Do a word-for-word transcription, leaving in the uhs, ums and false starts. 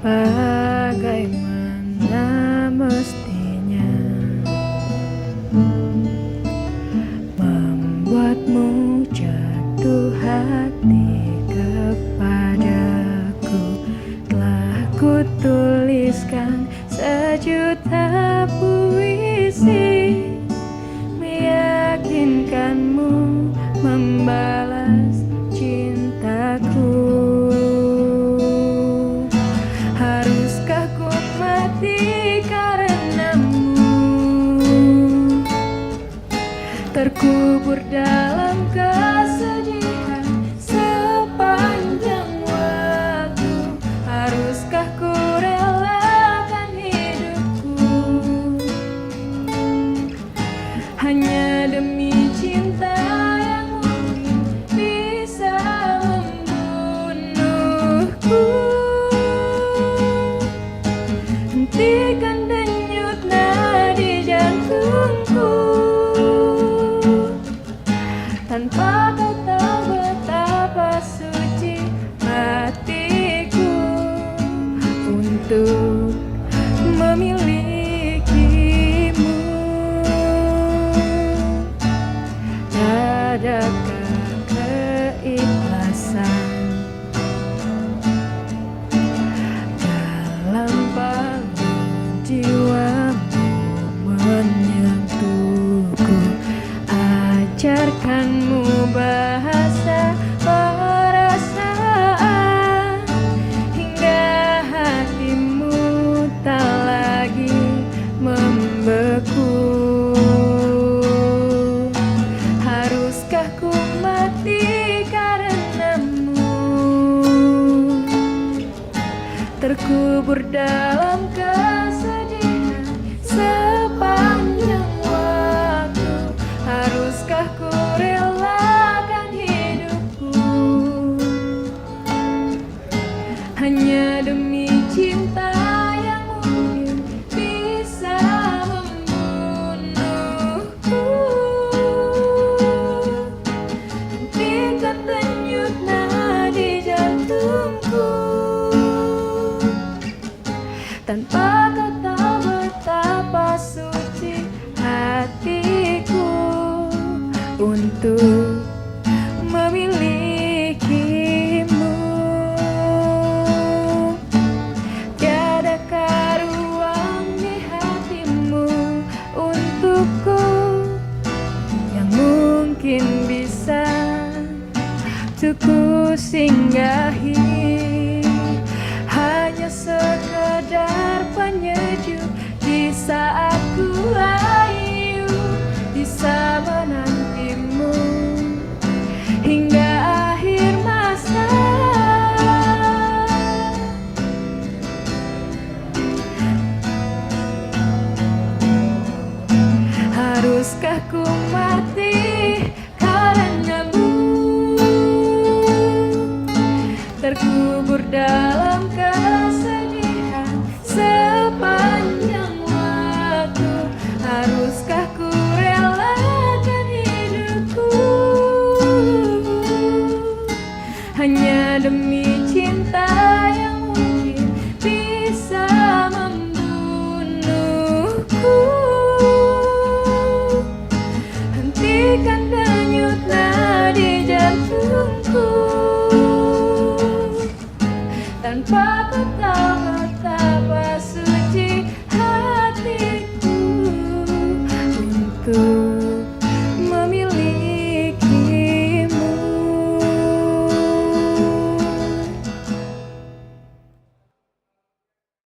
Bagaimana mestinya membuatmu jatuh hati kepadaku? Telah kutuliskan sejuta puisi, meyakinkanmu membalas cintaku. Haruskah ku mati karenamu? Terkubur dalam kesedihan sepanjang waktu, haruskah ku relakan hidupku hanya demi cinta yang mungkin bisa membunuhku? Hentikan denyut nadi jantungku. Tanpa kau tahu betapa suci hatiku untuk memilikimu. Adakah keikhlasan dalam palung jiwamu menyentuhku? Ajarkanmu bahasa perasaan hingga hatimu tak lagi membeku. Haruskah ku mati karenamu? Terkubur dalam kesedihan sepanjang waktu, haruskah ku relakan hidupku hanya demi cinta yang mungkin bisa membunuhku? Hentikan denyut nadi jantungku. Tanpa kau tahu betapa suci hatiku untuk memilikimu. Tiadakah ruang di hatimu untukku yang mungkin bisa ku singgahi? Hanya sekedar penyejuk di saat ku layu, bisa menantimu hingga akhir masa. Haruskah ku mati karenamu? Terkubur dalam kesedihan sepanjang waktu, haruskah ku relakan hidupku hanya demi cinta yang mungkin bisa membunuhku? Hentikan denyut nadi jantungku. Tanpa kau tahu betapa suci hatiku untuk